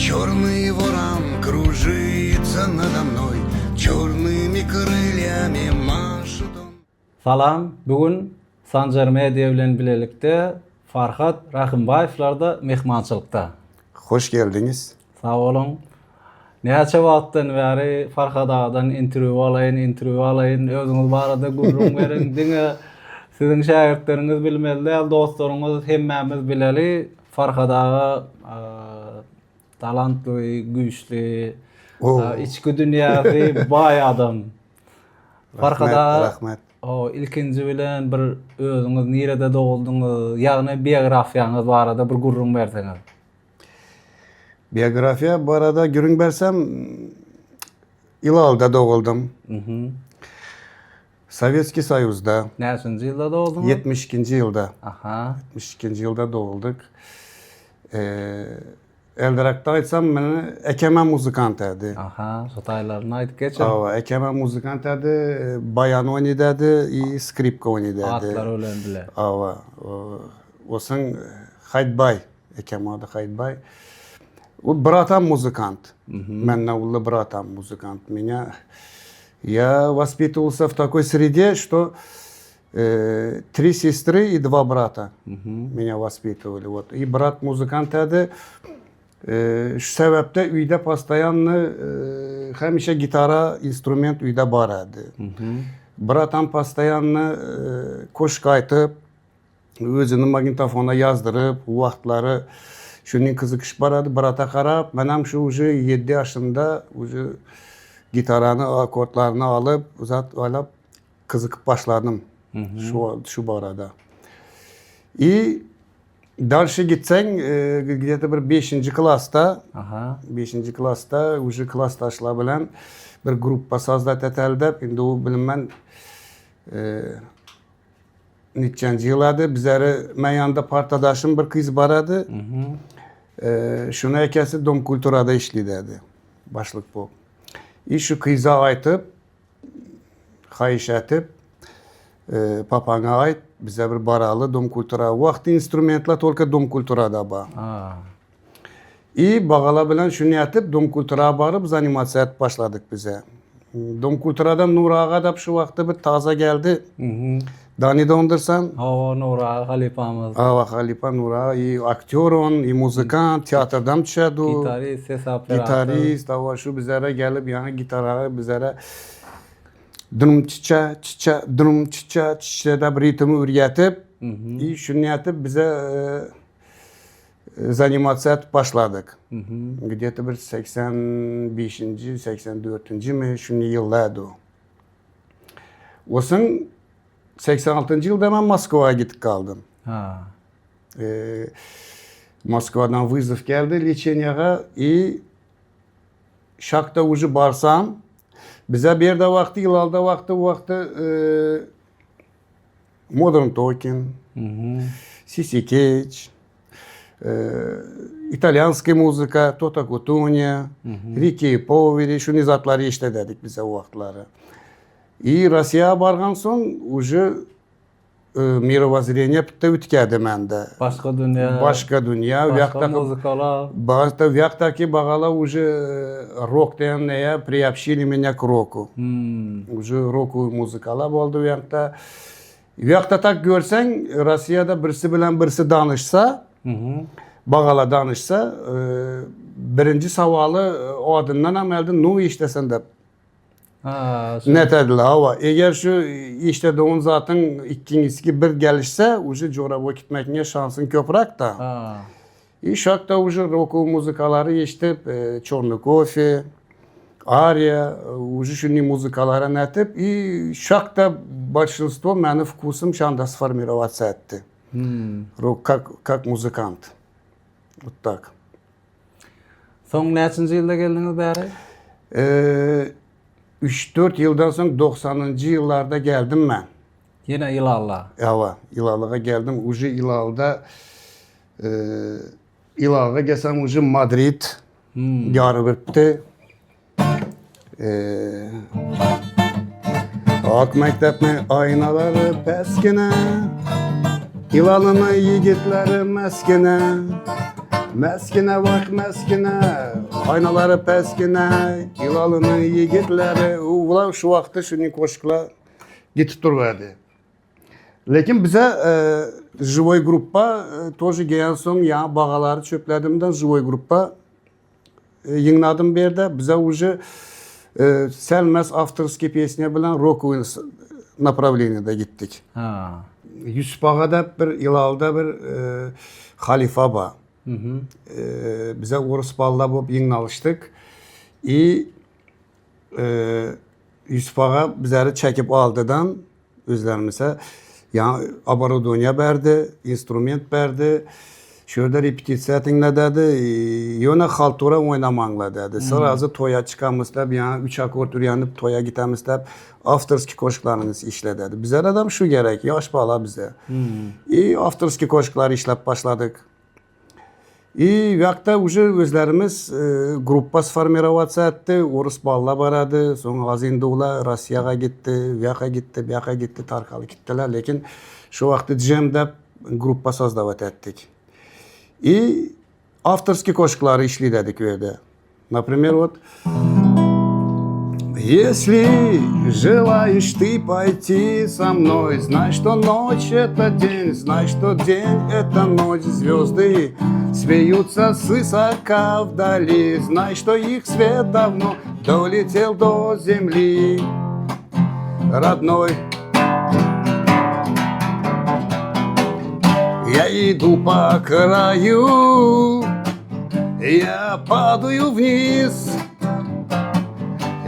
Черный ворон кружится надо мной, черными крыльями машет он. Salam, bu gün Sanjar Media bilen bilelikde Farhat Rahymbaýewlarda myhmançylykda. Hoş geldiňiz. Sag boluň. Näçe wagtdan bäri Farhat agadan interwýu alaýyn, interwýu alaýyn, özüňiz barada gürrüň beriň. Diňe siziň şägirtleriňiz bilmeli däl, dostlaryňyz hemmämiz bileli. Farhat aga talantly, güýçli, içki dünýäsi baý adam. Farhat aga, rahmet. Ilkinji bilen bir özüňiz nirede doguldyňyz, ýagny biografiýaňyz barada bir gürrüň berseňiz. Biografiýa barada gürrüň bersem, Ilalyda doguldym. Sovetskiý Soýuzda. Näçinji ýylda doguldyňyz? 72-nji ýylda. Aha. 72-nji ýylda doguldyk. Eldirakda aýtsam, meni ekemem muzykant edi. Aha, şu taýlaryny aýdyp geçiň. Hawa, ekemem muzykant edi, baýan oýnadady i skripka oýnadady. Atlary bilen bile. Hawa. Osaň Haýtbaý, ekem ady Haýtbaý. O bratam muzykant. Menden uly bratam muzykant. Меня я воспитывался в такой среде, что три сестры и два брата меня воспитывали. Вот. И брат музыкант edi. Şu sebäpde öýde постоянно hemişe gitara, instrument öýde bar edi. Bratam постоянно koşuk aýtyp, özüni magnitofona ýazdyryp, o wagtlary şunuň gyzykyş bar edi. Brata garap, menem şu уже 7 ýaşymda уже gitarany, akkordlaryny alyp, zat oýlap gyzykyp başladym şu barada. И дальше gitseň, где-то bir 5-nji klasda, 5-nji klasda уже klasdaşlar bilen bir gruppa создать eteli dep, indi o bilinmän neçenji ýyl edi. Bizleri men ýanynda partadaşym bir gyz bar edi. Şuny ekesi Dom kulturada işledi. Başlyk bu. И şu gyza aýtyp, haýyş etip, papaňa aýt, bize bir baraly Dom kultura. Wagty instrumentler только Dom kulturada bar. И bagala bilen şuny etip, Dom kultura baryp заниматься etip başladyk bize. Dom kulturadan Nur aga dap şu wagty bir taza geldi. Dani dondursan. Hawa, Nur aga halypamyz. Hawa, halypa Nur aga. И aktýor on, и muzykant, teatrdan düşedi o. Gitarist, ses operator. Gitarist, hawa, şu bizlere gelip, ýaňy gitaraga bizlere drum çiçe, çiçe, drum çiçe, çiçe dep ritmi ürgetip, и şuny etip bize заниматься etip başladyk. Где-то bir 85-nji, 84-nji mi şuny ýylda edi o. Osaň 86-njy ýylda men Moskwa gidip galdym. Moskwadan вызов geldi лечениеге и şakta уже barsam, bize bir yerde wagty, Ýylalda wagty, wagty Modern Talking, CC Catch, итальянский музыка, Toto Cutugno, Ricchi Poveri, şuny zatlary eşidedik bize o wagtlary. И Rossiýa bargan soň уже мировоззрение bitta üýtgedi mende. Başga dünýä. Başga dünýä. Başga muzıkalar. Başga ýakdaky bagala уже rok diýen näme приобщили меня к року. Уже роковый muzıkalar boldy bu ýakda. Bu ýakda tak görseň, Rossiýada birisi bilen birisi danyşsa, bagala danyşsa, birinji sowaly adyndan hem elde nu işlesen dep. Net ediler hawa. Eger şu işlediğin zatın ikincisi bir gelişse, уже jora gitmekine şansın köprak da. И şakta уже роковый muzıkalary eşitip, Черный кофе, Ария, уже şuny muzıkalara netip, и şakta большинство meni вкусым şanda сформироваться etdi. Рок как музыкант. Вот так. Soň näçinji ýylda geldiňiz bäri? 3-4 ýyldan soň 90-njy ýyllarda geldim men. Ýene Ýylalla. Hawa, Ýylallyga geldim. Уже Ýylalda Ýylalga gelsem уже Madrid ýary bitdi. Ak mektepni aýnalary peskine, Ýylalyny ýigitleri meskine. Meskine bak meskine, aynaları peskine, Hilal'ının yiğitleri. Ulan şu vaqtda shuni qo'shiqlar ketib turverdi. Lekin bize живой группа тоже gelgen soň ya bağaları çöpledimden живой группа yığnadım bu yerdə. Bize уже selmez авторский песня bilen роковый направлениеde gittik. Ha. Yusuf ağa da bir Ilalda bir xalifa bar. Bize orus ballar bolup yığnalyşdyk. И Yusuf ağa bizleri çekip aldıdan özlerimize ya оборудование berdi, instrument berdi. Şu yerdə repetitsiya tingledi. Yöne xaltura oynamanglar dedi. Sразу toya çıkamız deb, yani üç akord öğrenip toya gitemiz deb, авторский qo'shiqlaringiz işle dedi. Bize adam şu gerek, yaş bala bize. И авторский qo'shiqlar işlep başladık. И vaqta уже özlerimiz группа сформироваться etdi. Orus balla baradı. Soň az endi ular Rossiyaga gitti, u yoqqa gitti, bu yoqqa gitti, tarqalıp gittiler. Lekin şu vaqtda Jam deb группа создавать etdik. И авторский qo'shiqları işledik u yerda. Например, вот: Если желаешь ты пойти со мной, знай, что ночь это день, знай, что день это ночь. Звезды смеются свысока вдали, знай, что их свет давно долетел до земли родной. Я иду по краю, я падаю вниз,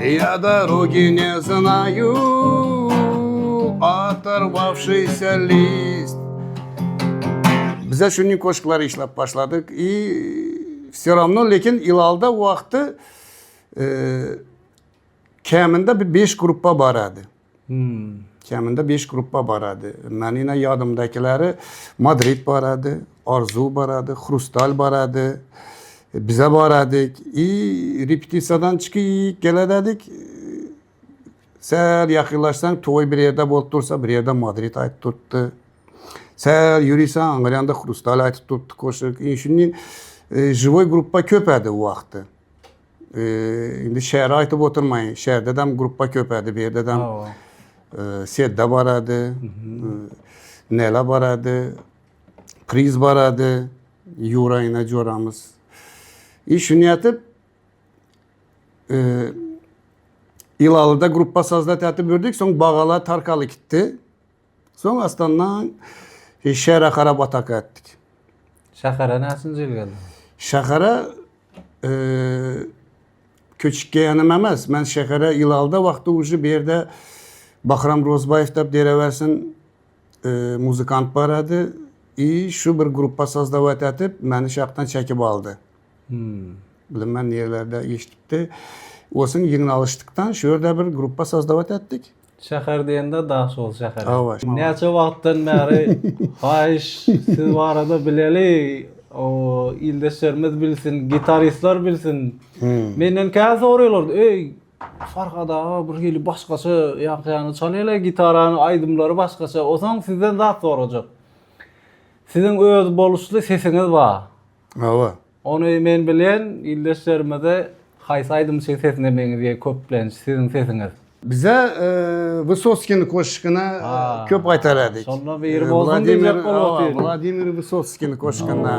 я дороги не знаю, оторвавшийся лист. Bize shuni qo'shiqlar ishlab boshladik и все равно lekin Ilalda u vaqtda kamida bir 5 gruppa bor edi. Kamida 5 gruppa bor edi. Meni yodimdagilari Madrid bor edi, Orzu bor edi, Xrustal bor edi. Bize bor edik. И repetitsiyadan chiqib keladik. Sal yaqinlashsang to'y bir yerda bo'lib tursa, bir yerda Madrid aytib turibdi. Sal yuriysan, angranda Xrustal aytib turibdi qo'shiq. И shunday живой группа ko'p edi u vaqtda. Endi shahar aytib o'tirmang. Shaharda ham gruppa ko'p edi, bu yerda ham Sedda bor edi, Nela bor edi, Priz bor edi, Yura ina jo'ramiz. И shuni aytib Ilalıda gruppa создать etib yurdik, soň bağalar tarqalı gitti. Soň astandan şəhərə qarab ataka etdik. Şähere näçinji ýyl geldi? Şähere köçüp gelgenim emas. Men şähere Ilalıda vaqtı уже bu yerdə Bahram Rozbayev deb dereversin muzikant bar edi. И şu bir gruppa создавать etip meni şu yoqdan çekip aldı. Bilmem nerelerde eshitibdi. Olsun yığnalışdıktan şu yerdə bir gruppa создавать etdik. Şäher diýende Daşoguz şäheri. Hawa. Näçe wagtdan bäri haýyş siz barada bileli, o ildeşlerimiz bilsin, gitaristler bilsin. Menden kä soruyorlar, "Ey, Farhad aga bir hili başgaça ýa-ýany çalýar gitarany, aýdymlary başgaça." Osaň sizden zat sorajak. Siziň öz boluşly sesiňiz bar. Hawa. Ony men bilen ildeşlerimize haýsy aýdymçy sesine meňizýär köplenç siziň sesiňiz? Bize Vysotskiyni qo'shiqini ko'p aytar edik. Şonda bir bolsun diýjek bolup otyryn. Vladimir Vysotskiyni qo'shiqini.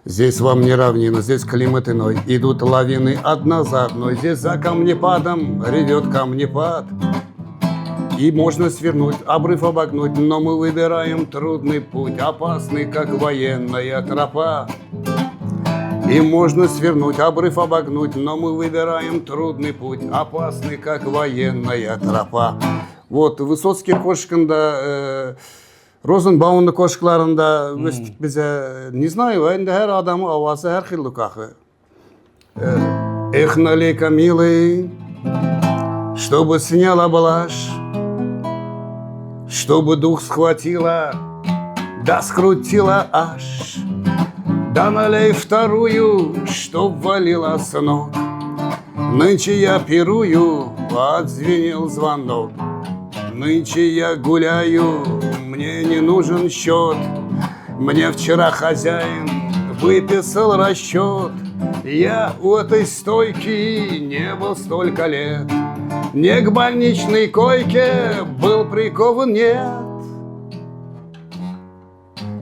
Здесь вам не равнина, здесь климат иной. Идут лавины одна за одной. Здесь за камнепадом ревет камнепад. И можно свернуть, обрыв обогнуть, но мы выбираем трудный путь, опасный, как военная тропа. И можно свернуть, обрыв обогнуть, но мы выбираем трудный путь, опасный, как военная тропа. Вот, Высоцкий qo'shiqida, Rosenbaumni qo'shiqlarida o'sdik bize. Не знаю, endi har odamning ovozi har xil axir. Эх, налей-ка, милый, чтобы сняла блажь, чтобы дух схватила, да скрутила аж. Да налей вторую, чтоб валила с ног. Нынче я пирую, отзвенел звонок. Нынче я гуляю, мне не нужен счет. Мне вчера хозяин выписал расчет. Я у этой стойки не был столько лет. Не к больничной койке был прикован, нет.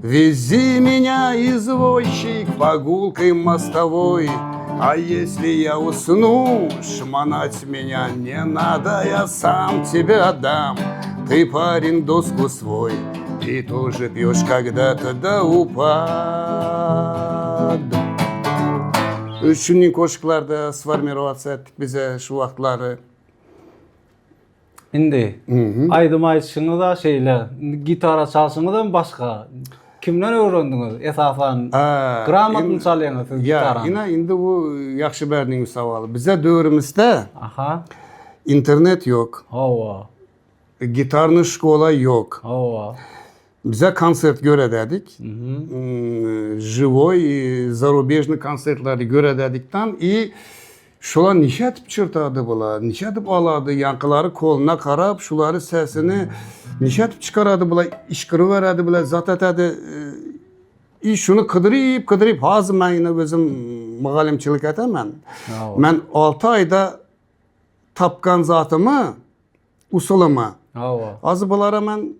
Вези меня, извозчик, по гулкой мостовой. А если я усну, шмонать меня не надо, я сам тебе отдам. Ты, парень, доску свой, и тоже пьешь когда-то до упаду. Şuning qo'shiqlarda сформироваться etdik bize şu wagtlary. Indi aýdym aýdyşyňyz-a şeýle, indi gitara çalşyňyzam başga. Kimden öwrendiňiz esasan? Gramotny çalýaňyz siz gitarany. Ýa, ine indi bu ýagşy berdiňiz sowaly. Bize döwrümizde internet ýok. Hawa. Gitarny şkola ýok. Hawa. Bize konsert görederdik. Живой зарубежный konsertleri görederdikden i şolar niçe edip çyrtady bular, niçe edip alady, ýaňkylary koluna garap, şulary sesini niçe edip çykarady bular, işgiriberedi bular, zat etedi. I şuny kydyryp, kydyryp, hazır men ýene özüm mugallymçylyk etemen. Men 6 aýda tapgan zatymy, usulymy, hazır bulara men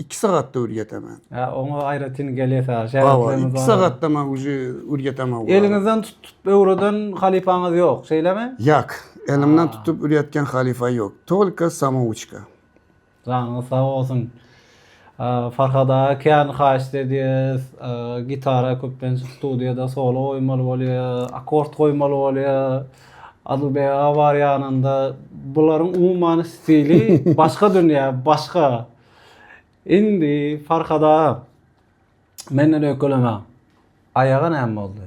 2 sagatda öwretemen. Hä, oňa aýratyn gelýäs ha. Hawa, 2 sagatda men uje öwretemen. Eliňizden tutup öwreden halypaňyz ýok, şeýlemi? Ýak, elimden tutup öwretken halypa ýok. Tolko samouçka. Janyňyz sag bolsun. Farhad aga kän haýyşt edýäs. Gitara köplenç studiýada solo goýmaly bolýar, akord goýmaly bolýar. Adylbeg aga bar ýanynda. Bularyň umuman stili başga dünýä, başga. Indi Farhad aga menden öýkeleme. Aýaga näme boldy?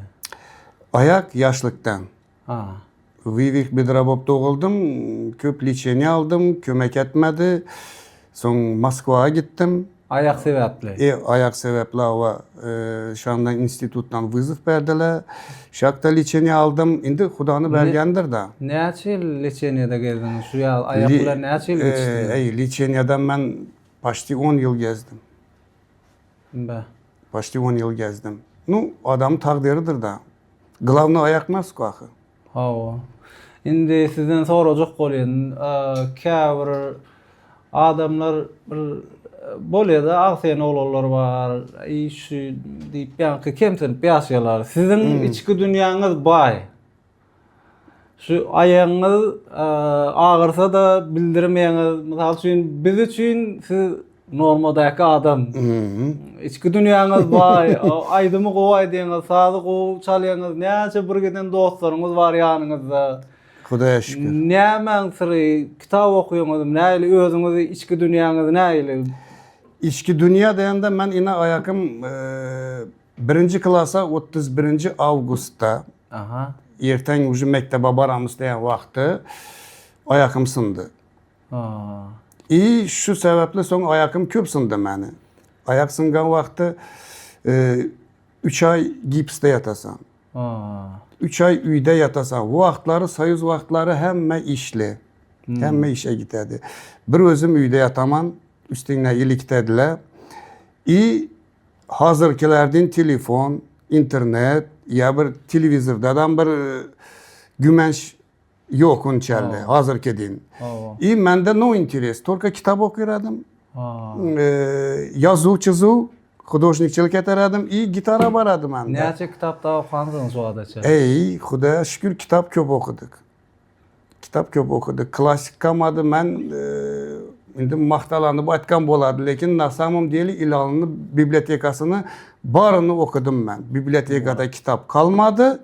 Aýak ýaşlykdan. Ha. Wywih bedra bolup doguldym, köp leçeniýe aldym, kömek etmedi. Soň Moskwa gitdim. Aýak sebäpli. E, aýak sebäpli hawa, şandan institutdan wyzow berdiler. Şakda leçeniýe aldym. Indi Hudany bergendir-da. Näçe ýyl leçeniýede gezdiňiz? Şu ýaly aýak bilen näçe ýyl geçdiňiz? Eý, leçeniýeden men paçti 10 ýyl gezdim. Be. Paçti 10 ýyl gezdim. Nu, adamyň takdyrydyr-da. Glawny aýak emas-ku ahy. Hawa. Indi sizden sorajak bolýan, käbir adamlar bir bolýar-da, agsaýan oglanlar bar, eý şu diýip ýaňky kemsinip ýaşaýarlar. Siziň içki dünýäňiz baý. Şu aýagyňyz agyrsa-da bildirmeýäňiz. Mysal üçin, biz üçin siz normadaky adam. Içki dünýäňiz baý, aýdymy gowy aýdýaňyz, sazy gowy çalýaňyz, näçe bir giden dostlaryňyz bar ýanyňyzda. Hudaýa şükür. Nämäň syry, kitap okaýaňyzmy, nähili özüňizi içki dünýäňiz nähili? Içki dünýä diýende men ine aýakym birinji klasa 31-nji awgustda erteň uje mekdebe baramyz diýen wagty aýakym syndy. I şu sebäpli soň aýakym köp syndy meni. Aýak syngan wagty 3 aý gipsde ýatasaň. 3 aý öýde ýatasaň. Bu wagtlary soýuz wagtlary hemme işli. Hemme işe gitedi. Bir özüm öýde ýataman, üstüňden ilikdediler. I hazyrkilerden telefon, internet ýa bir telewizordadan bir gümenç ýok onçaly hazyrkiden. I mende no interes, tolko kitap okyradym. Ýazuw çyzuw, hudožnikçilik eterädim i gitara baradym mende. Näçe kitap dagy okansyňyz şu wagta çenli? Eý, Hudaýa şükür kitap köp okadyk. Kitap köp okadyk. Klassik kamady men indi magtalanyp aýtgan bolady, lekin na samom dele Ilalyny bibliotekasyny baryny okadym men. Bibliotekada kitap kalmady.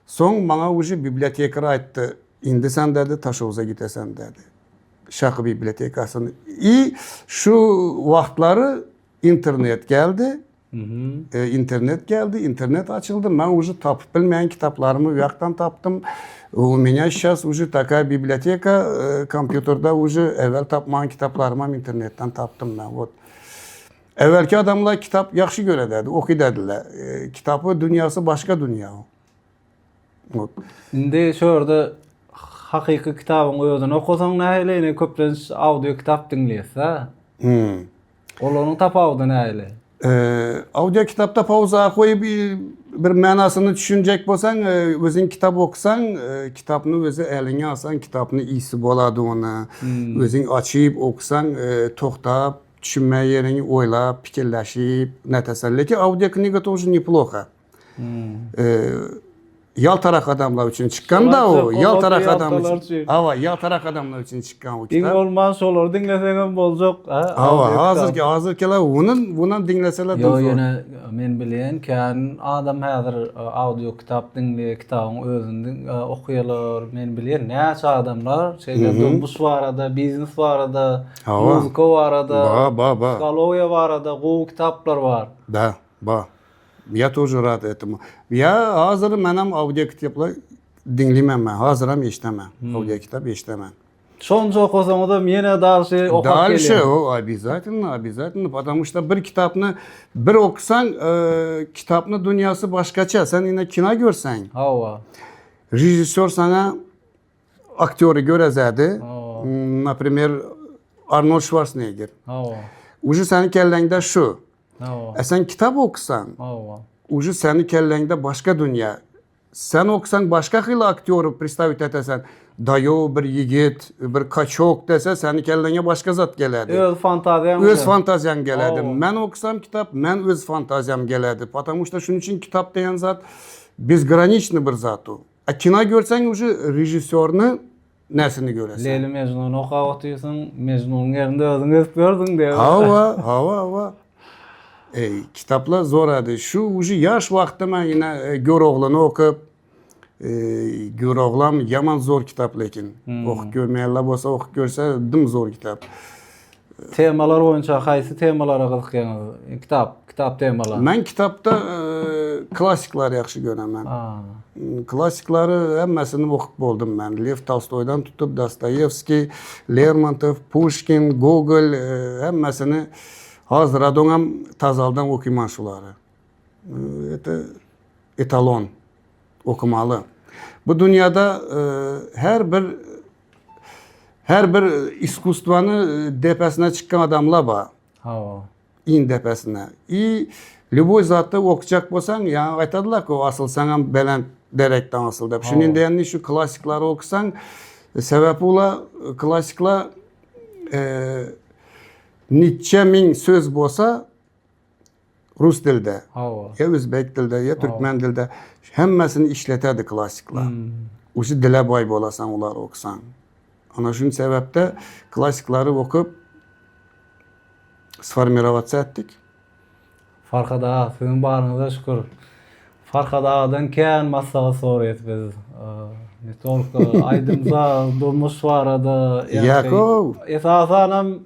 Soň maňa uje bibliotekar aýtdy, indi sen dedi Taşowza gitesen dedi. Şaky bibliotekasyny. I şu wagtlary internet geldi. Internet geldi, internet açyldy. Men uje tapyp bilmeýän kitaplarymy u ýakdan tapdym. U меня сейчас уже такая библиотека kompýuterde uje ewel tapman kitaplarymam internetden tapdym men. Вот. Ewelki adamlar kitap ýagşy görederdi, okyderdiler. Kitapy dünýasy başga dünýä. Indi şu ýerde Hakyky kitabyň özüni okasaň nähili, ine köplenç audio kitap diňleýäs-dä. Olaryň tapawudy nähili? Audio kitapda pauza goýup bir manasyny düşünjek bolsaň, özüň kitap okasaň, kitapny özi eliňe alsaň, kitapny ysy bolady ony. Özüň açyp okasaň, tohtap, düşünmeýän ýeriňi oýlap, pikirleşip, nätesen. Lekin audio kniga тоже неплохо. Ýaltarak adamlar üçin çykgan da o. Ýaltarak adam üçin. Hawa, ýaltarak adamlar üçin çykgan o kitap. Iň bolman şolary diňleseňem boljak. Hawa, hazirki hazirkiler onuň bundan diňleseler Ýok, ýöne men bilýän kän adam häzir audio kitap diňleýär, kitabyň özüni okaýarlar. Men bilýän näçe adamlar şeýle durmuş barada, biznes barada, muzıka barada, psihologiýa barada gowy kitaplar bar. Da, bar. Я тоже рад этому. Я hazır menem audio kitaplar diňleýmen men. Hazıram eşitemen. Audio kitap eşitemen. Şonça okasaňyzam ýene dalşy okap gelýär. Дальше, o обязательно, обязательно, потому что bir kitapny bir okusaň, kitapny dünýäsi başgaça. Sen ine kino görseň. Hawa. Rejissýor saňa aktýory görezädi. Например, Arnold Şwarsenegger. Hawa. Уже seniň kelläňde şu. Hawa. E sen kitap okusaň, Hawa. Уже seniň kelläňde başga dünýä. Sen okusaň başga hili aktýory predstavit etesen. Daýow bir ýigit, bir kaçok dese seniň kelläňe başga zat geledi. Öz fantaziýaň Öz fantaziýaň geledi. Hawa. Men okusam kitap, men öz fantaziýam geledi. Потому что şunuň üçin kitap diýen zat bezgraniçny bir zat o. A kino görseň уже režissýorny näsini göresiň. Leýli Mejnuny okap otyrsyň, Mejnunyň ýerinde özüň gezip ýördüň diýip. Hawa, hawa, hawa. Eý, kitaplar zor edi. Şu uje ýaş wagtda men ýene Göroglyny okyp, Göroglam ýaman zor kitap lekin. Okyp görmeýänler bolsa okyp görse dym zor kitap. Temalar boýunça haýsy temalara gyzykýaňyz? Kitap, kitap temalary. Men kitapda klassiklary ýagşy göremen. Klassiklary hemmesini okyp boldum men. Lew Tolstoýdan tutup Dostoýewskiý, Lermontow, Puşkin, Gogol hemmesini hazıra doňam tazaldan okyman şulary. Это etalon okamaly. Bu dünýada her bir her bir iskusstwany depesine çykgan adamlar bar. Hawa. Iň depesine. I lýuboý zatda okujak bolsaň, ýa aýtadylar ki, asylsaňam belent derekden asyl dep. Şunuň diýenini şu klassiklary okusaň, sebäp ola klassikler niçe miň söz bolsa rus dilde, Hawa. Ya özbek dilde, ya türkmen dilde hemmesini işletedi klassikler. Uje dile baý bolasaň olary okusaň. Ana şuň sebäpde klassiklary okup sformirowatsiýa etdik. Farhad aga, siziň baryňyza şükür. Farhad agadan kän maslahat soraýas biz. Ne tolko aýdym-saz, durmuş barada. Ýakow. Esasanam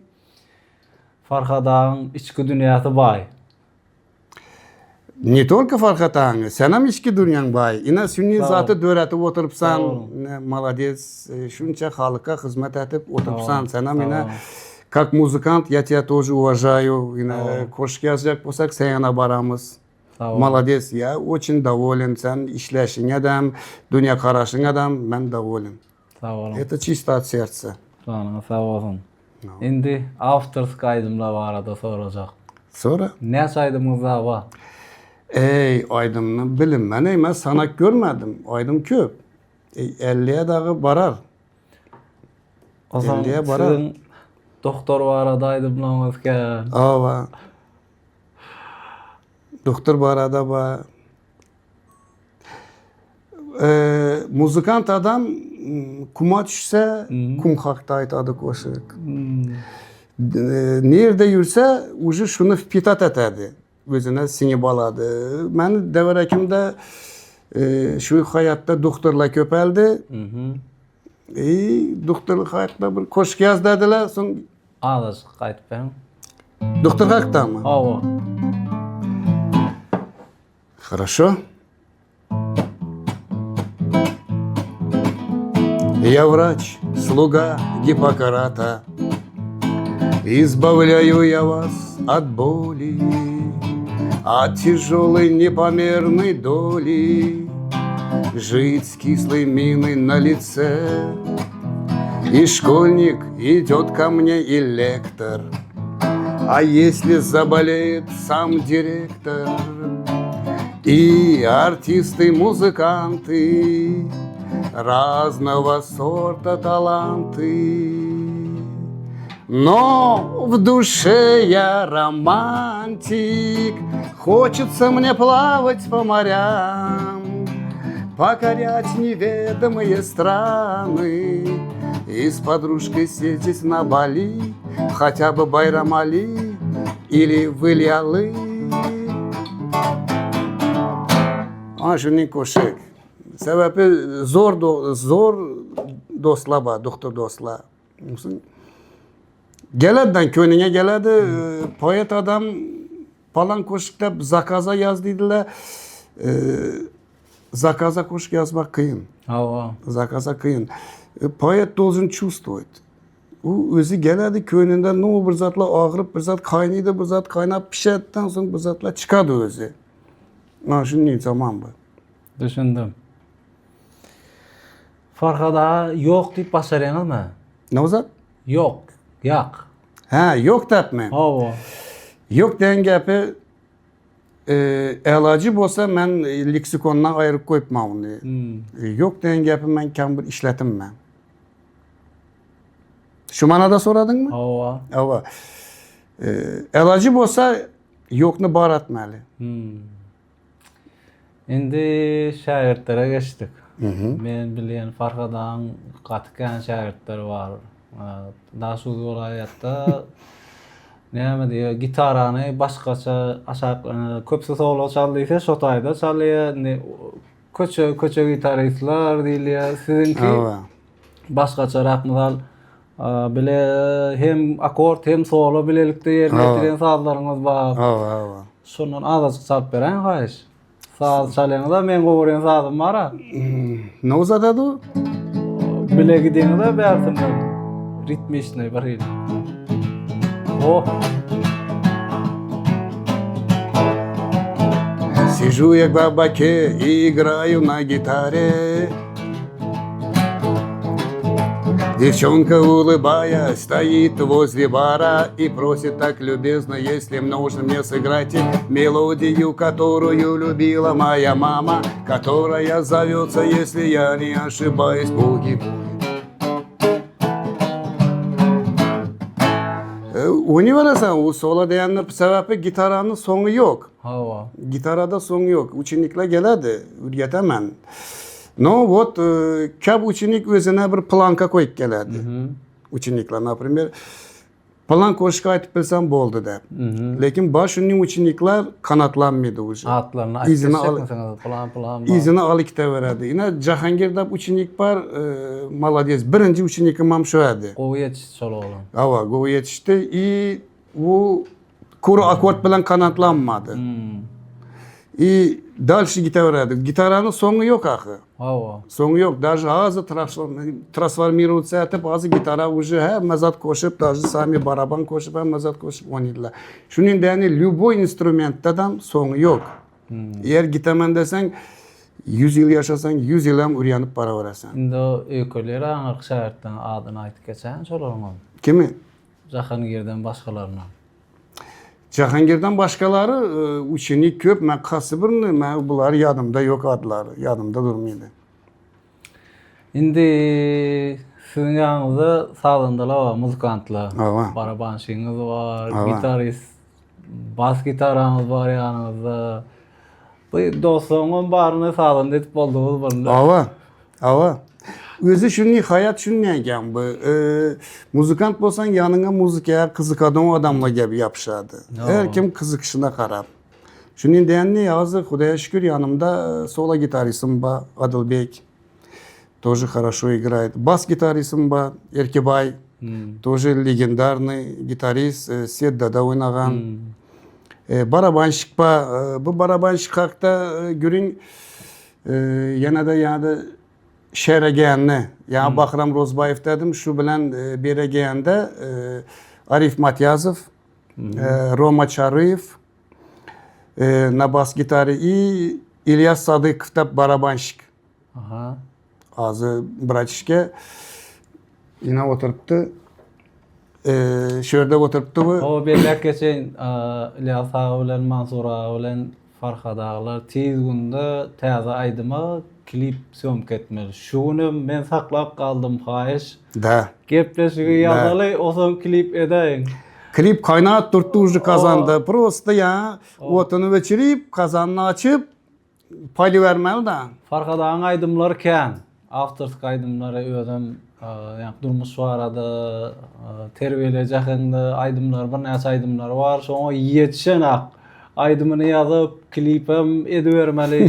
Farhad agaň içki dünýäsi baý. Ne tolko Farhad agaň, senem içki dünýäň baý. Ine sünni zaty döretip oturypsan, молодец, şunça halka hyzmat etip oturypsan, senem ine как muzykant я тебя тоже уважаю, ine goşgy ýazjak bolsak sen ýana baramyz. Молодец, я очень доволен, sen işleşiňedem, dünýägaraşyňadam men доволен. Sag boluň. Это чисто от сердца. Janyňyz sag bolsun. Indi awtorskiý aýdymlar barada sorajak. Sora. Näçe aýdymyňyz bar? Bar? Eý, aýdymny bilinmen-eý, men sanak görmedim. Aýdym köp. Eý, elliye dagy barar. Onsoň Elliye barar. siziň doktor barada aýdymlaryňyz kän. Hawa. Doktor barada bar. Muzykant adam kuma düşse, kum hakda aýtady goşuk. Nirde ýürse, uje şuny wpitat etedi. Özüne siňip alady. Meni dewerekimde şu haýatda doktorlar köpeldi. I doktorlyk hakda bir goşgy ýaz dediler, soň Azajyk aýdyp beriň. Doktor hakdamy? Hawa. Хорошо. Я врач, слуга Гиппократа, Избавляю я вас от боли, От тяжелой непомерной доли. Жить с кислой миной на лице. И школьник идет ко мне, и лектор. А если заболеет сам директор? И артисты, музыканты, разного сорта таланты. Но в душе я романтик, хочется мне плавать по морям, покорять неведомые страны и с подружкой съездить на Бали, хотя бы Байрамали или в Ильялы. Ana şunun koşuk. Sebebi zor zor dostlar var, doktor dostlar. Geleden köyüne geledi, poet adam falan koşuk zakaza yaz dediler. Zakaza koşuk yazmak kıyın. Hawa. Zakaza kıyın. Poet должен чувствовать. U o'zi keladi ko'nglida no bir zatlar og'rib, bir zat qaynaydi, bir zat qaynab pishadidan so'ng bir zatlar chiqadi o'zi. Mana shunday zaman bu. Düşündim. Farhad aga ýok diýip başarýaňyzmy? Nima zat? Ýok. Ýak. Ha, yo'q debmi? Hawa. Yo'q degan gapi aloji bo'lsa men leksikondan ayirib qo'yibman uni. Yo'q degan gapi men kam bir ishlatimman. Shu ma'noda so'radingmi? Hawa. Ava. Aloji bo'lsa yo'qni bor etmeli. Indi şägirtlere geçdik. Men bilýän Farhad agaň gaty kän şägirtleri bar. Daşoguz welaýatda näme diýýär, gitarany başgaça aşak köpüsi solo çal diýse şo taýda çalýar. Indi köçe köçe gitaristler diýilýär. Siziňki başgaçarak mysal bile hem akord hem solo bilelikde ýerine ýetiren sazlaryňyz bar. Hawa, hawa. Şondan azajyk çalyp beräýiň haýyş. Saz çalýaňyzda meň gowy görýän sazym bar-a. Ne uzatady o? Bile gidiňiz-a bärsinden. Ritmişnyý bir hili. Oh. Сижу я в кабаке и играю на гитаре. Девчонка, улыбаясь, стоит возле бара и просит так любезно, если нужно мне сыграть мелодию, которую любила моя мама, которая зовется, если я не ошибаюсь, буги-буги. Oynayıveresen u sola deganni sababi gitarani so'ngi yo'q. Hawa. Gitarada so'ngi yo'q. Ученикlar keladi, o'rgataman. Но вот kap ученик o'zine bir planka qo'yib keladi. Ученикlar, например, plan qo'shiq aytib bilsam bo'ldi deb. Lekin bor shunday ученикlar qanotlanmaydi уже. Atlaryny aýdyp Izini al geçjekmisiňiz? Plan plan bar. Izini alıp ketaveradi. Ina Jahongir deb ученик bor, молодец. Birinchi ученикim ham shu edi. Gowy ýetişdi şol oglan. Ava, gowy yetişdi и u kuru akord bilan qanotlanmadi. И дальше ketaveradi. Gitarani so'ngi yo'q axir. Hawa. So'ngi yo'q. Даже hozir трансформироваться etib, hozir gitara уже hamma zat qo'shib, даже sami baraban qo'shib, hamma zat qo'shib o'ynaydilar. Shuning ya'ni любой instrumentda ham so'ngi yo'q. Agar gitaman desang, 100 yil yashasang, 100 yil ham o'rganib boraverasan. Indi öýkeler aňyrky şägirtleň adyny aýdyp geçäýiň şolaryňam. Kimi? Jahangirden başgalaryna. Jahangirdan başqalari ученик ko'p. Men qaysi birini, men bular yodimda yo'q adlari, yodimda durmaydi. Indi siziň ýanyňyzda sazandalar bar, muzykantlar. Hawa. Barabanşyňyz bar, Hawa. gitarist, bas gitaraňyz bar ýanyňyzda. Bu dostlaryňam baryny sazanda edip bolduňyz birinde. Ava, ava. O'zi shunday hayot shunday ekan bu. Muzikant bo'lsang yoningga muzikaga qiziqadigan odamlar kelib yopishadi. Har kim qiziqishina qarab. Shuning degani hozir Xudoga shukur yonimda solo gitaristim bor, Adilbek. Тоже хорошо играет. Бас-гитаристim bor, Erkibay. Тоже легендарный гитарист, Seddada o'ynagan. Барабанщик bor. Bu барабанщик haqida guring yanada Sheraganni, ya'ni Bahrom Ro'zbayev dedim, shu bilan beraganda Arif Matyazov, Roma Chariyev на бас-гитаре и Ильяс Садыков deb барабанщик. Aha. Hozir братишка ina o'tiribdi. Shu yerda o'tiribdi bu. O belläp geçeýin, Ylýas aga bilen Mansur aga bilen Farhad agalar tiz günde täze aýdyma klip sýomka etmeli. Şu günem men saklap galdym haýyş. Da. Gepleşigi ýazaly, osoň klip edäýiň. Klip kaýnap turtdy уже kazanda. Prosta ýa otuny öçürip, kazanyny açyp paýlybermeli da. Farhad agaň aýdymlary kän. Awtorski aýdymlary özem ýa durmuş barada, terbiýeleýji äheňde aýdymlary, birnäçe aýdymlary bar. Şoňa ýetişenak. Aýdymyny ýazyp, klipem edibermeli.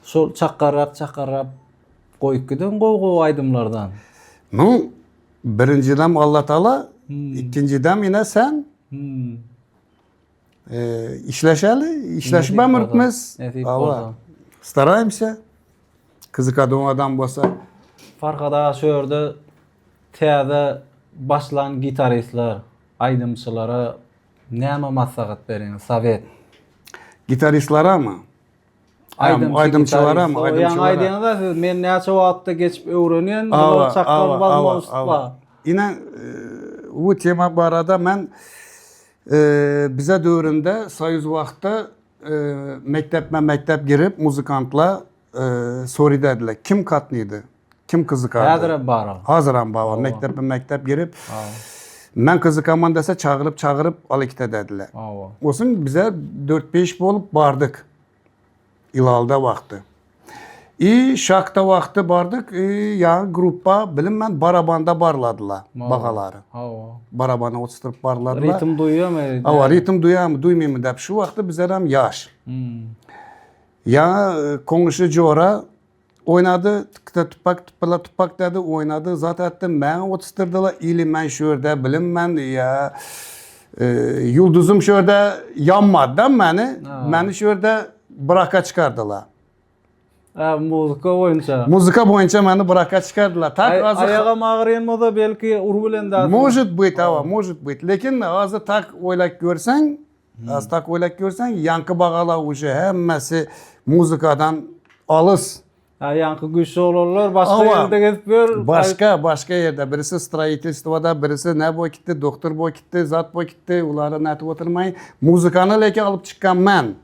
Şol çakarrak çakarrak goýup gidiň gowy-gowy aýdymlardan. Nu, birinjiden Alla Taala, ikkinjiden ine sen. Işleşeli, işleşip ömürtmiz. Nesip bolsa. Стараемся. Gyzykadon adam bolsa. Farhad aga şu ýerde täze başlan gitaristler, aýdymçylara näme maslahat berýäňiz, sowet? Gitaristlerami? Aýdymçylaramy? Aýdymçylara. Ýaňy aýdýaňyz-a siz, men näçe wagtda geçip öwrenýän, bular çakgan wazmoznost bar. Ine, bu tema barada men bize döwründe, Soýuz wagtda mekdepme-mekdep girip, muzykantlar soraýardylar, kim gatnaýdy, kim gyzykardy? Häzirem bar ol. Hazirem bar ol. Mekdepme-mekdep girip, men gyzykaman dese, çagyryp-çagyryp alyp gidediler. Olsun bize 4-5 bolup bardyk. Ilalda wagty. I şakta wagty bardyk, ýa gruppa bilinmän barabanda barladylar bagalary. Barabana oturdyp barladylar. Ritm duýýarmy? Hawa, ritm duýarmy, duýmaýmy diýip. Şu wagty bizlerem ýaş. Ýa koňşy jora oýnady, tıkta tupak tupala tupak dedi, oýnady, zat etdi, mäňe oturdyrdylar, ili men şu ýerde bilinmän, ýa ýulduzym şu ýerde ýanmady da meni, meni şu ýerde braka çykardylar. Ha, muzyka boýunça. Muzyka boýunça meni braka çykardylar. Tak azı Aýagam agyrýan bolsa belki ur bilen da. Может быть, ава, может быть. Lekin hozir tak o'ylab ko'rsang, hozir tak o'ylab ko'rsang, ýaňky bagalar уже hemmasi muzikadan olis. Ha, ýaňky güýçli oglanlar başga ýerde gezip ýör. Başga, başga ýerde. Birisi строительствоda, birisi ne boý gitdi, doktor boý gitdi, zat boý gitdi. Ulara nätip oturmaý. Muzikany lekin alyp çykkan men.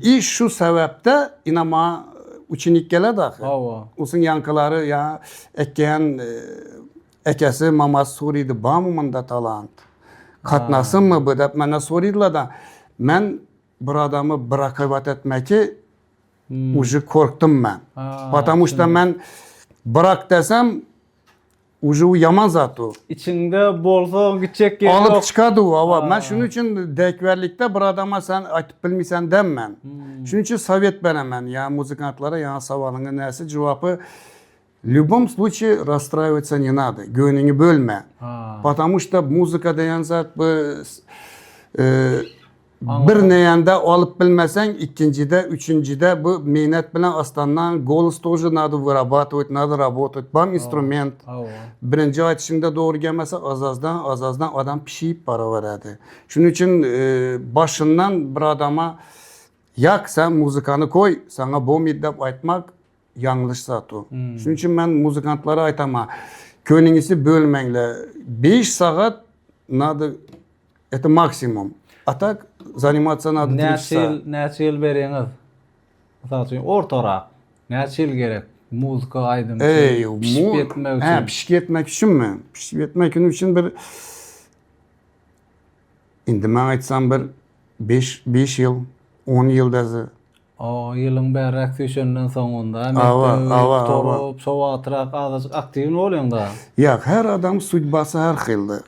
I şu sebäpde ina ma ученик keledi ahy. Hawa. Usuň ýaňkylary ýa ekýän ekesi, mamasy soraýdy, barmy munda talant? Gatnasynmy bu diýip menden soraýdylar da. Men bir adamy brakować etmeki уже korkdum men. Потому что men brak desem уже u ýaman zat u. Içiňde bolsa gitjek ýeri Alyp ýok. çykady u, hawa. Men şunuň üçin dekwerlikde bir adama sen aýtyp bilmeýsen demmen. Şunuň üçin sowet beremen ýa muzykantlara ýa sowalyňa näsi jogapy в любом случае расстраиваться не надо. Göwnüňi bölme. Потому что muzıka diýen zat bu bir neýende alyp bilmeseň, ikinjide, üçünjide bu meýnet bilen astandan голос тоже надо вырабатывать, надо работать. Bam instrument. Birinji aýdyşyňda dogry gelmese az-azdan, az-azdan adam pişip baraberedi. Şunuň üçin başyndan bir adama ýak sen muzykany koý, saňa bolmaýdy diýip aýtmak ýalňyş zat o. Şunuň üçin men muzykantlara aýtama, köňüňizi bölmäňle. 5 sagat надо, это maksimum. A tak заниматься надо 3 Näçe часа. ýyl, näçe ýyl berýäňiz? Mysal üçin, ortarak. Näçe ýyl gerek muzıka aýdym Eý, pişip ýetmek He, üçin? pişik ýetmek üçinmi? Pişik ýetmek üçin bir indi men aýtsam bir 5 ýyl, 10 ýyl dazy. O ýylyň bärräk süýşenden soň onda Awa, mekdebi awa, awa. gutaryp, şo wagtrak azajyk aktiwny bolýaň da. Ýok, her adam судьбасы her hili.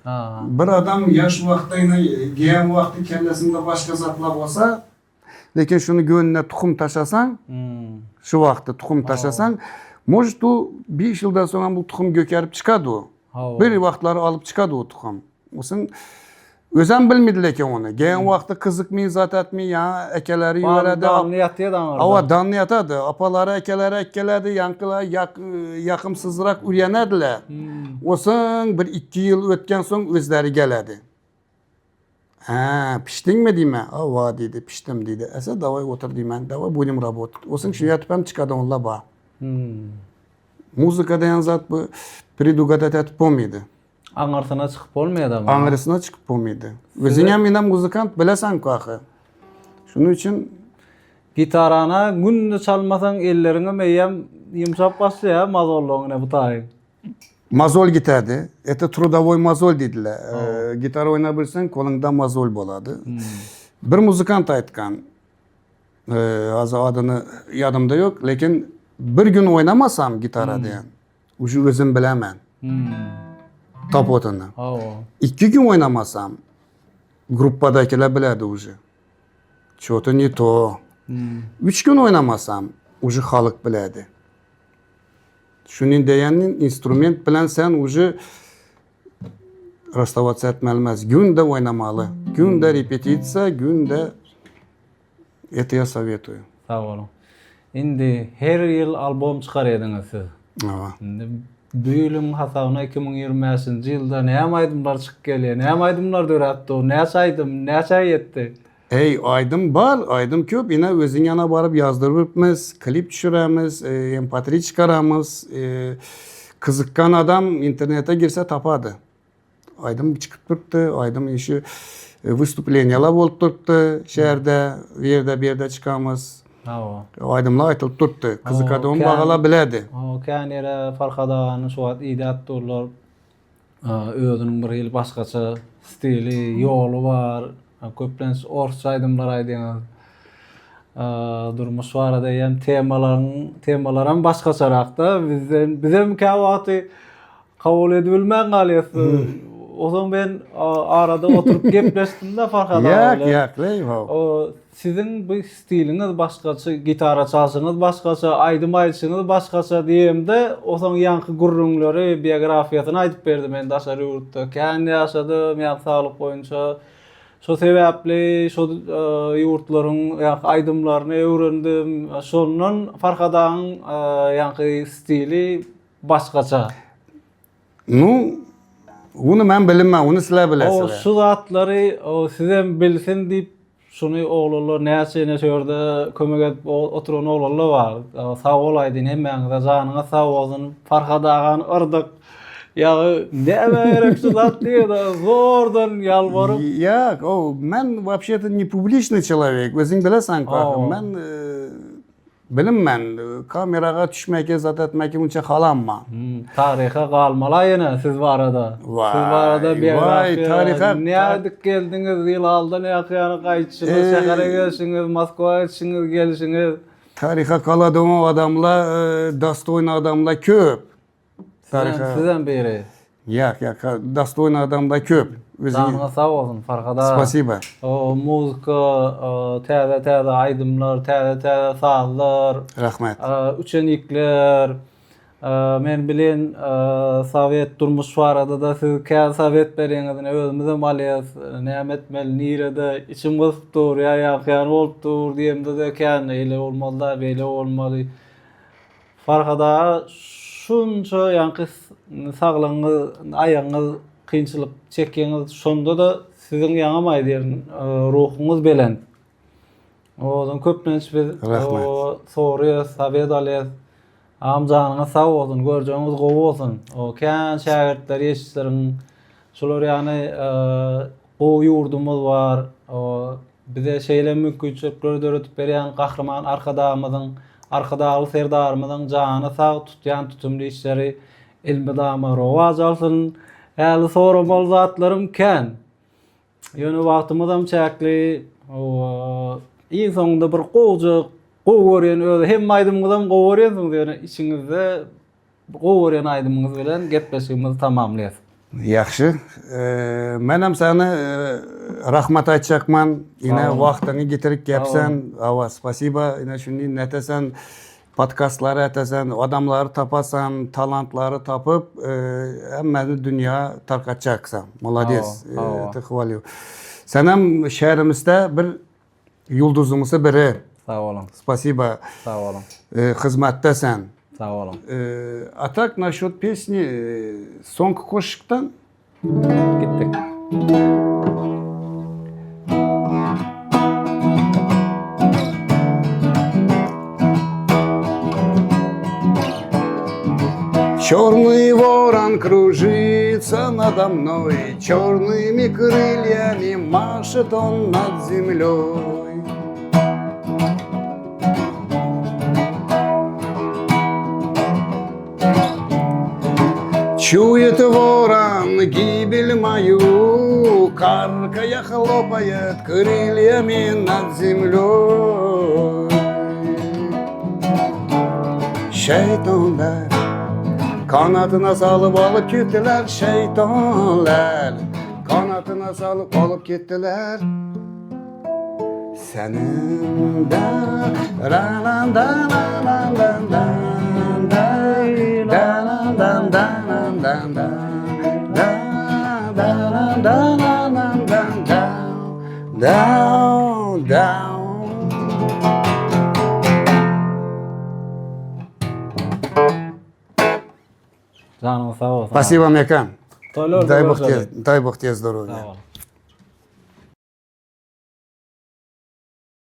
Bir adam ýaş wagtda ýene geýen wagty kellesinde başga zatlar bolsa, lekin şuny göwnüne tuhum taşasaň, şu wagtda tuhum taşasaň, может u 5 ýyldan soň hem bu tuhum gökerip çykady u. Bir wagtlary alyp çykady o tuhum. Osun özem bilmedi lekin ony. Geýen wagty gyzykmy, zat etmi, ýa ekeleri ýöredi. Danly ýatýar aňyrda. Awa, danly ýatady. Apalary, ekeleri ekkeledi, ýaňkylar ýakymsyzrak ürýenediler. Osun bir 2 ýyl ötken soň özleri geledi. Ha, pişdiňmi diýme? Awa diýdi, pişdim diýdi. Ese daway otur diýmen, daway budem работать. Osun şu ýatyp hem çykady onlar ba. Muzıka diýen zat bu predugadat etip bolmaýdy. Aňyrsyna çykyp bolmaýar da. Aňyrsyna çykyp bolmaýdy. Özüňem ine muzykant bileseň kahy. Şunuň üçin gitarana günde çalmasaň elleriňem eýýäm ýumşap başlaýar mazollaň ine bu taýy. Mozol gitadi. Это трудовой mozol diýdiler. Gitara oýnap bilseň, koluňda mozol bolady. Bir muzykant aýtgan. Házir adyny ýadymda ýok, lekin bir gün oýnamasam gitara diýen, uje özüm bilemen. Topotyny. 2 gün oýnamasam, gruppadakiler biledi uje. Ço-to ne to. 3 gün oýnamasam, uje halyk biledi. Şuny diýenin instrument bilen sen uje rasstawatsa etmeli emas. Günde oýnamaly. Günde repetisiýa, günde это я советую. Sag boluň. Indi her ýyl albom çykarýadyňyz siz. Hawa. Indi bu ýylyň hasabyna 2025-nji ýylda näme aýdymlar çykyp gelýär? Näme aýdymlar döräp dur? Näçe aýdym, näçä ýetdi? Eý, aýdym bar, aýdym köp. Ine özüň ýana baryp ýazdyrypmyz, klip düşüremiz, MP3 çykaramyz. Gyzykgan adam internete girse tapady. Aýdym çykyp durupdy, aýdym işi wystupleniýalar bolup durupdy şäherde, bu ýerde, bu ýerde çykamyz. Hawa. Aýdymlar aýtylyp durupdy. Gyzykadygym bagala biledi. Hawa, kän ýere Farhad agany şu wagt idäp durlar. Özüniň bir hili başgaça stili, ýoly bar. Köplenç orsça aýdymlar aýdýar. Durmuş barada eýýäm temalaryň temalaram başgaçarakda. Bizden bizem käwagty kabul edibilmän galýas. Ozan men arada oturyp gepleşdim-de Farhad aga bilen. Ýak, ýak, O siziň bu stiliňiz başgaça, gitara çalşyňyz başgaça, aýdym aýdyşyňyz başgaça diýemde, osaň ýaňky gürrüňleri, biografiýasyny aýdyp berdi. Men daşary ýurtda kän ýaşadym, ýaňky saglyk boýunça. Şo sebäpli şo ýurtlaryň ýaňky aýdymlaryny öwrendim. Şondan Farhad agaň ýaňky stili başgaça. Nu, ony men bilinmän, ony sizler bilesiler. O şu zatlary o sizem bilsin diýip şuny oglanlar näçe ine şu ýerde kömek edip oturan oglanlar bar. Sag bol aýdyn hemmäňize janyňyz sag bolsun. Farhad agany yrdyk. Ýagy näme gerek şu zat diýdi. Zordan ýalbaryp. Ýak, o men вообще-то не публичный человек. Özüň bileseň, men Bilinmän, kameraga düşmeke, zat etmeke unça halanma. Taryha galmaly ýene siz barada. Siz barada biografiýa. Nädip geldiňiz, Ýylaldan ýakýany gaýdyşyňyz, şähere gelşiňiz, Moskwa gidişiňiz, gelşiňiz. Taryha galadyň adamlar, dostoýny adamlar köp. Taryha. Sizem biri. Ýak, ýak, dostoýny adamlar köp. Janyňyz sag bolsun, Farhad aga. Spasiba. O muzika, täze-täze aýdymlar, täze-täze sazlar. Rahmet. Uçenikler. Men bilen sowet durmuş barada-da siz kän sowet berýäňiz, ine özümizem alýas. Näme etmeli, nirede, içim gysyp dur, ýa ýakýan bolup dur diýemde-de kän eýle bolmaly-da, beýle bolmaly. Farhad aga şunça ýaňky saglygyňyz aýagyňyz kynçylyk çekýäňiz şonda-da siziň ýaňam aýdýan ruhuňyz belent. Ozan köplenç biz soraýas, sowet alýas. Agam janyňyz sag bolsun, görjegiňiz gowy bolsun. O kän şägirtler ýetişdiriň. Şular ýany gowy ýurdumyz bar. Bize şeýle mümkinçilikleri döredip berýän Gahryman Arkadagymyzyň, Arkadagly Serdarymyzyň jany sag, tutýan tutumly işleri elmydama rowaç alsyn. Häli soramaly zatlarym kän. Ýöne wagtymyzam çäkli. Iň soňunda bir gowja gowy görýän özi hemme aýdymyňyzam gowy görýänsiňiz ýöne içiňizde Gowy görýän aýdymyňyz bilen gepleşigimizi tamamlaýas. Ýagşy. Menem sana rahmat aýtjakman. Ine wagtyňy getirip gepsen. Hawa, spasiba. Ine şuny netesen, podkastlary etesen, adamlary tapasan, talantlary tapyp, hemmesini dünýä tarkatjaksan. Molades. Ты хвалю. Senem şäherimizde bir Ýulduzymyzy biri. Sag boluň. Spasiba. Sag boluň. Hyzmatda sen. Sag boluň. A tak naşot pesni soňky koşukdan. Gitdik. Черный ворон кружится надо мной, черными крыльями машет он над землей. Чует ворон гибель мою, каркая хлопает крыльями над землей. Şeytanlar Kanatına salıp alıp gittiler şeytanlar Kanatına salıp alıp gittiler Senin de ra lan da la lan dan dan da da lan dan dan lan dan dan da da lan da la lan dan dan down down. Janyň sag bolsun. Спасибо, Мекан. Toýlarda Дай Бог görüşelim. тебе, дай Бог тебе здоровья. Sag bol.